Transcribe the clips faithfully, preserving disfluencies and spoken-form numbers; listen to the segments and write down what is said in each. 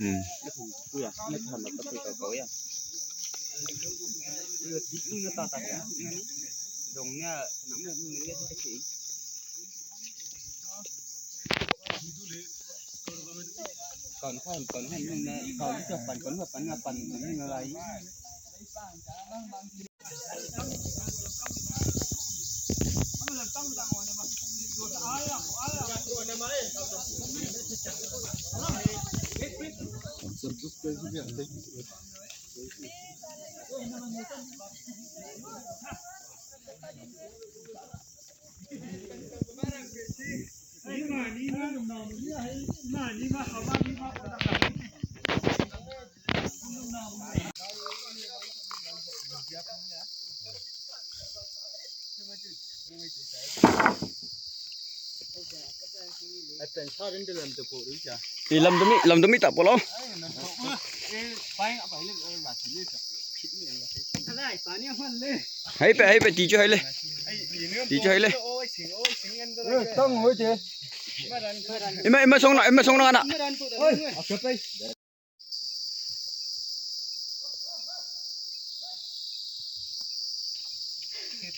Hmm. Pi lam dumi, lam dumi ta polo. Hai pe, hai pe, tichu hai le. Tichu hai le. Ima, ima song na, ima song na ana.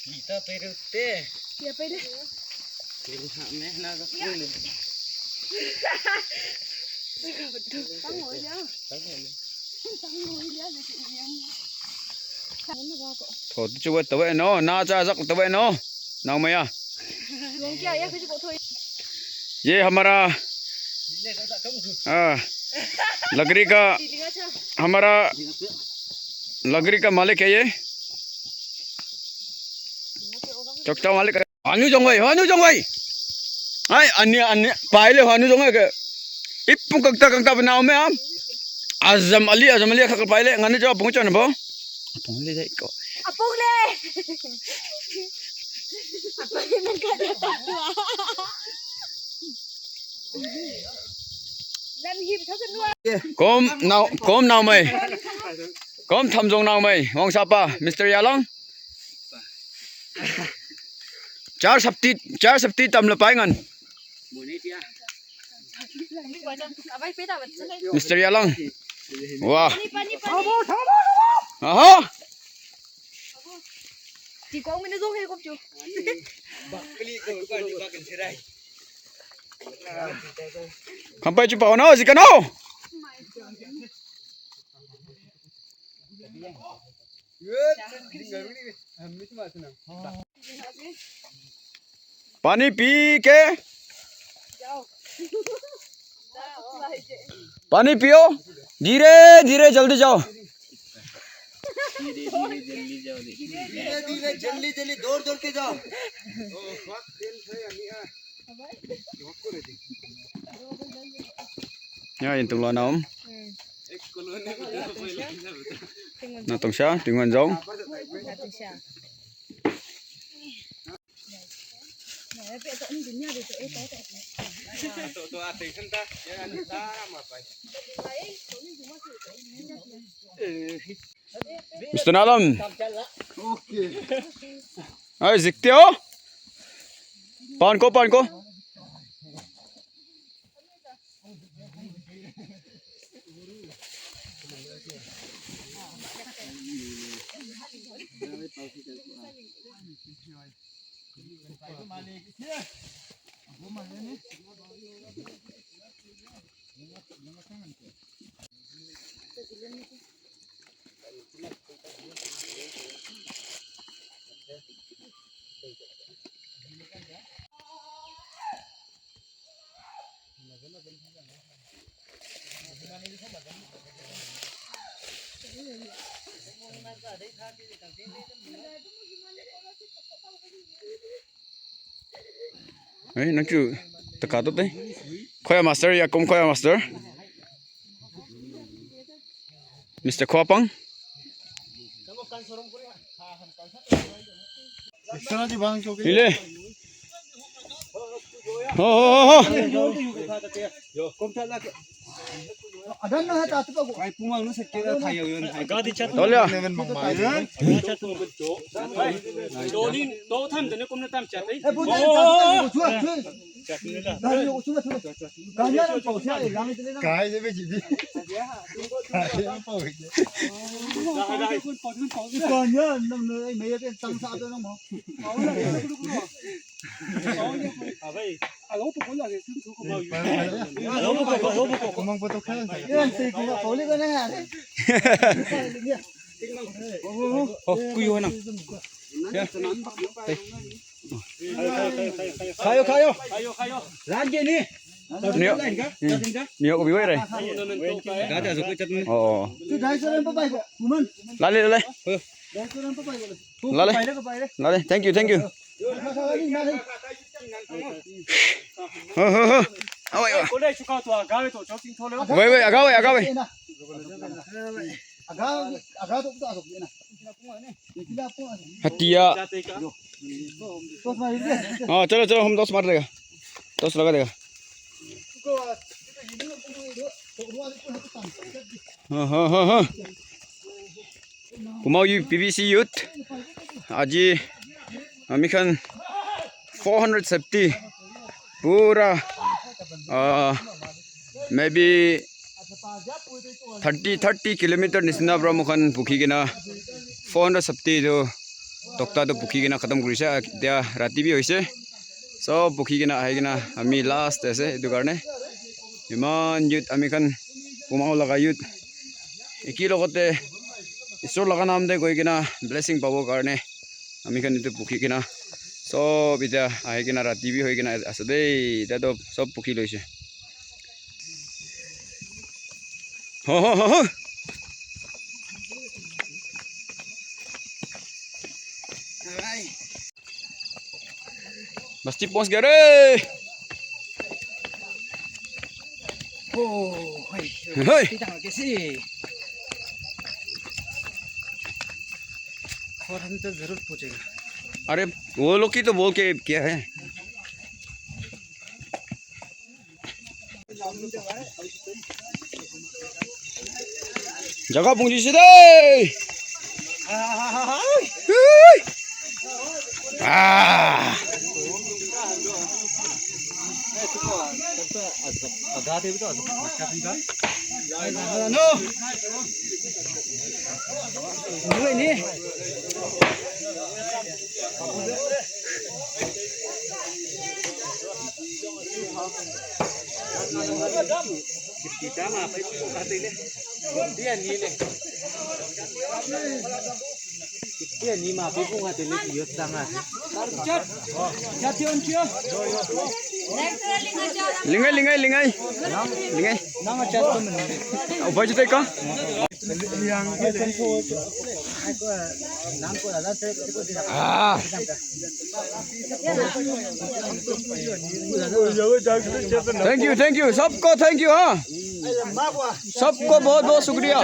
Pita pero te. Ya, pero. Pero ha, me na ga. Tang ho ya. Tho tu chuwa tawe no, na cha zak tawe no. Nau maya. ये हमारा, हाँ, लकड़ी का, हमारा लकड़ी का मालिक है ये। चकता मालिक है। Anu jong wai, anu jong wai. Ai, ani, ani, paile anu jong wai ke. Ipung kakta kakta banao me am. Azam Ali, Azam Ali khak paile ngani jo pung chan bo. Pung le dai ko. Apung le. Apung le nang ka ta tu. Nam hi tha sa nuwa. Kom nau, kom nau mai. Kom tham jong nau mai. Wang sapa, Mister Yalang. Char sapti, char sapti tam le pai ngan. Mister Yalang. Wah. Aha. Kampai chupa ono, zikano. पानी पी के, पानी पियो, धीरे धीरे जल्दी जाओ। धीरे धीरे जल्दी जल्दी दौड़ दौड़ के जाओ। Ya, yang tunggu naum. Na tungsha, tingwan jong. Mister Nalam. Okay. Hai, zikte ho? Pan ko, pan ko. Eh, nang chu taka to te. Khoya master ya kom khoya master. Mister Khopang. Ile. Ho, ho, ho, ho. Tolya. Kai de be ji. Kai de pau. Kanya nam no me ya tang sa do no mo. Kumang pa to kaya. Yan si kuma pau le ko na ya. Oh, kuyo na. Khayo, khayo. Lagi ni. Niyo. Niyo ko biwai re. Oh. Lale, lale. Lale. Lale. Thank you, thank you. Ho, ho, ho. Awai, awai. Wait, wait, agawe, agawe. Hatiya. Ah, chalo, chalo, hum dos mar dega. Dos laga dega. Ha, ha, ha, ha. Kumaon P V C youth. Aji ami khan four hundred safety. Pura, ah, maybe thirty, thirty kilometer nisina pra moikhan bukhi kena four hundred safety tu tokta tu bukhi kena khatam kurise. Etia rati bi hoise, sob bukhi kena ahi kena ami last te ase. Etu karne iman youth ami khan Kumaon laga youth eki logote Isor laga naam te koi kena blessing pabo karne ami khan etu bukhi kena sob etia ahi kena rati bi hoi kena ase de. Etia tu sob bukhi loise. Ho, ho, ho, ho. Basti pahunch gaya re. Oh, hai. Hai. Kita kaise? Four hundred to zarur pahunchega. अरे, वो लोग की तो बोल के क्या है? Jaga pungji se de. Ah. Lingai, lingai, lingai. Lingai. Upai jutai ka? Ah. Thank you, thank you. सबको thank you, हाँ। सबको बहुत बहुत शुक्रिया।